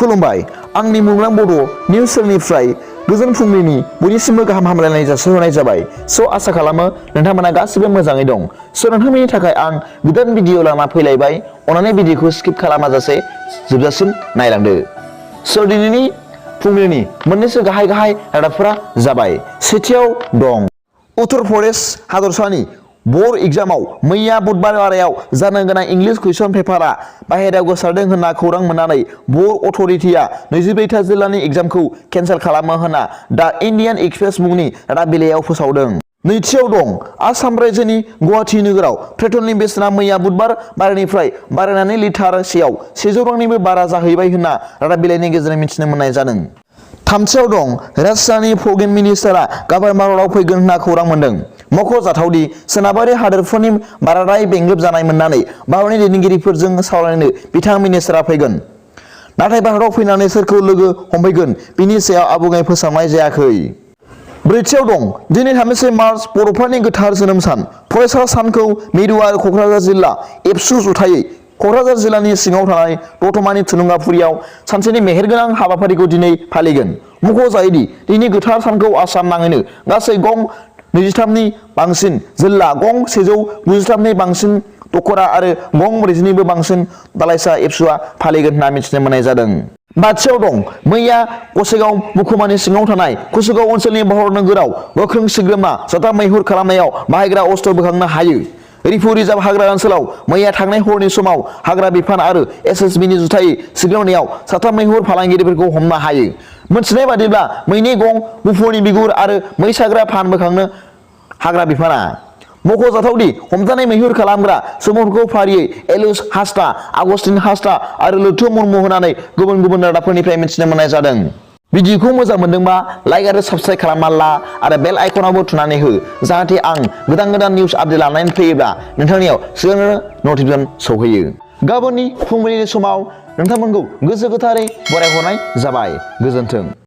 खुलुमबाय आंनि मुलुगनां बड' निउस चेनेलनिफ्राय गोजोन फुंबिलिनि बयनिसिमबो गाहाम हामलायनाय जासिहरनाय जाबाय। स' आसा खालामो नोंथांमोना गासिबो मोजाङै दं। स' नोंथांमोननि थाखाय आं गोदान भिडिअ लाना फैलायबाय। अन्नानै भिडिअखौ स्किप खालामाजासे जोबजासिम नायलांदो। स' दिनैनि फुंबिलिनि मोननैसो गाहाय रादाबफोरा जाबाय। सेथियाव दं उत्तर प्रदेश हादरसानि बोर्ड एग्जामाव मैया बुधबार बारायाव जानो गोनां इंलिश कुइसन पेपारआ बाहेरायाव गोसारदों होनना खौरां मोननानै बोर्ड अथ'रिटिआ 24था जिल्लानि एग्जामखौ केन्सेल खालामो होनना दा इन्डियान एक्सप्रेस मुंनि रादाब बिलाइयाव फोसावदों। नैथियाव दं आसाम रायजोनि गुवाहाटी नोगोराव पेट्रलनि बेसेना मैया बुधबार बारानिफ्राय बारायनानै लिटारसेयाव 100 रांनिबो बारा जाहैबाय होनना रादाब बिलाइनि गेजेरजों मिथिनो मोननाय जादों। थामथियाव दं राजस्थाननि फरेन मिनिस्टारआ गाबोन भारतआव फैगोन होनना खौरां मोनदों। मख'जाथावदि सोनाबारि हादोरफोरनि बाराद्राय बेंग्रोब जानाय मोननानै भारतनि दैदेनगिरिफोरजों सावरायनो बिथां मिनिस्टारआ फैगोन। नाथाय भारतआव फैनानै सोरखौ लोगो हमफैगोन बिनि सायाव आबुङै फोसावनाय जायाखै। ब्रैथियाव दं दिनै 31 मार्च बर'फोरनि गोथार जोनोम सान। फरायसा सानखौ मिरु आरो क'क्राझार जिल्ला एबसु जुथायै क'क्राझार जिल्लानि सिङाव थानाय दतमानि थुलुंगाफुरियाव सानसेनि मेहेरगोनां हाबाफारिखौ दिनै फालिगोन। मख'जायोदि दिनै गोथार सानखौ आसाम नाङैनो गासै गं 23नि बांसिन जिल्ला गं 193नि बांसिन दखरा आरो गं 40निबो बांसिन दालाइसा एबसुआ फालिगोन होनना मिथिनो मोननाय जादों। बाथियाव दं मैया गसाइगाव महकुमानि सिङाव थानाय कुसुगाव ओनसोलनि भारत नोगोराव गोख्रों सिग्रोमना जाथा मैहुर खालामनायाव बाहायग्रा अस्त्र बोखांनो हायो। रिफु रिजार्भ हाग्रा ओनसोलाव मैया थांनाय हरनि समाव हाग्रा बिफान आरो एसएसबिनि जुथायै सिग्रोमनायाव साथाम मैहुर फालांगिरिफोरखौ हमनो हायो। मोनथिनाय बादिब्ला मैनि गं गुफुरनि बिगुर आरो मै साग्रा फान बोखांनो हाग्रा बिफाना। मख'जाथावदि हमजानाय मैहुर खालामग्रा सुबुंफोरखौ फारियै एलुस हास्टा, आगस्टिन हास्टा आरो लैथो मुर्मु होनानै गुबुन गुबुन रादाबफोरनिफ्राय मिथिनो मोननाय जादों। भिडिअखौ मोजां मोनदोंबा लाइक आरो साबस्क्राइब खालामना ला आरो बेल आइकनावबो थुनानै हो जाहाथे आं गोदान निउस आपडेट लानानै फैयोब्ला नोंथांनियाव सिगांनो नटिफिकेसन सौहैयो। गाबोननि फुंबिलिनि समाव नोंथांमोनखौ गोसो गोथारै बरायहरनाय जाबाय। गोजोन्थों।